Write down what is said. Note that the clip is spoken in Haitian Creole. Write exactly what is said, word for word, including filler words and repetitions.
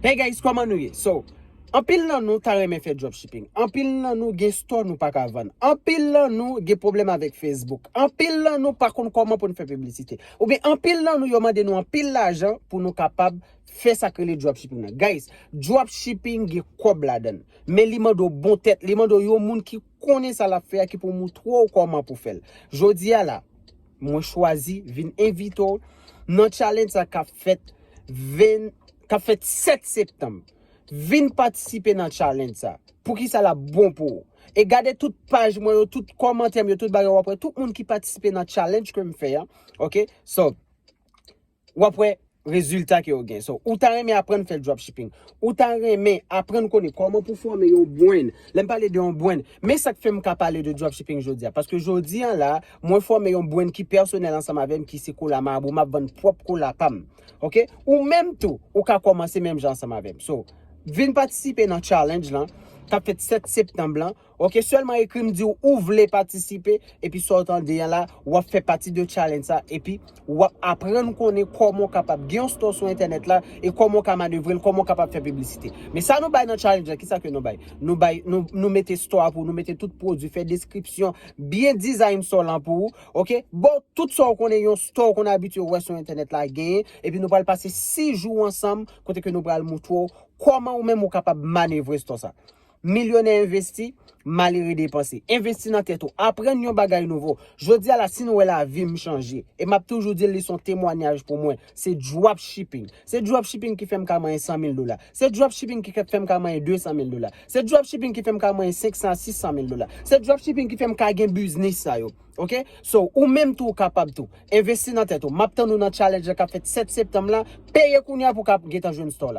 Hey guys, kòman nou ye? So, anpil nan nou ta renmen fè dropshipping. Anpil nan nou gen store nou pa ka vann. Anpil nan nou gen pwoblèm avèk Facebook. Anpil nan nou pa konn kòman pou n fè piblisite. Oubyen anpil nan nou yo mande nou anpil lajan pou nou kapab fè sa k rele dropshipping nan. Guys, dropshipping gen kòb ladan l. Men li mande w bon tèt, li mande w yon moun ki konnen sa l ap fè a ki pou moutre w kòman pou fè l. Jodi a la, mwen chwazi vin envite w nan challenge sa k ap fèt ven, k ap fèt sèt septanm. Vin patisipe nan challenge sa. Poukisa l ap bon pou ou? E gade tout paj mwen yo, tout kòmantè m yo, tout bagay w ap wè, tout moun ki patisipe nan challenge ke m fè a, ok? So, w ap wè rezilta ke yo gen. So, ou ta renmen aprann fè dropshipping. Ou ta renmen aprann konnen kòman pou fòme yon brand. Lè m pale de yon brand, men sa k fè m ka pale de dropshipping jodi a. Paske jodi a la, mwen fòme yon brand ki pèsonèl ansanm avè m, ki se kola Mabou, m ap vann pwòp kola pa m. Ok? Ou menm tou, ou ka kòmanse menm jan ansanm avè m. So, vin patisipe nan challenge lan, k ap fèt sèt septanm lan. Ok, sèlman ekri m, di w ou vle patisipe, epi sa w tande an la, w ap fè pati de challenge sa, epi w ap aprann konnen kòman w kapab gen yon store sou entènèt la, e kòman w ka manevre l, kòman w kapab fè piblisite. Men sa nou bay nan challenge la, kisa ke nou bay? Nou bay, nou, nou mete store pou, nou mete tout pwodui, fè deskripsyon, byen design store lan pou ou, ok? Bon, tout sa w konnen yon store w konn abitye wè sou entènèt la genyen, epi nou pral pase sis jou ansanm, kote ke nou pral moutre w kòman ou menm ou kapab manevre store sa. Milyonè envesti, malere depanse. Envesti nan tèt ou. Aprann yon bagay nouvo. Jodi a la, si nou wè lavi m chanje, e m ap toujou di l, li se yon temwanyaj pou mwen, se dropshipping. Se dropshipping ki fè m ka manyen san mil dola. Se dropshipping ki fè m ka manyen de san mil dola. Se dropshipping ki fè m ka manyen senk san a sis san mil dola. Se dropshipping ki fè m ka gen biznis sa yo. Ok? So, ou menm tou, ou kapab tou. Envesti nan tèt ou. M ap tann ou nan challenge la k ap fèt sèt septanm la. Peye kounye a pou w ka gentan jwenn store la.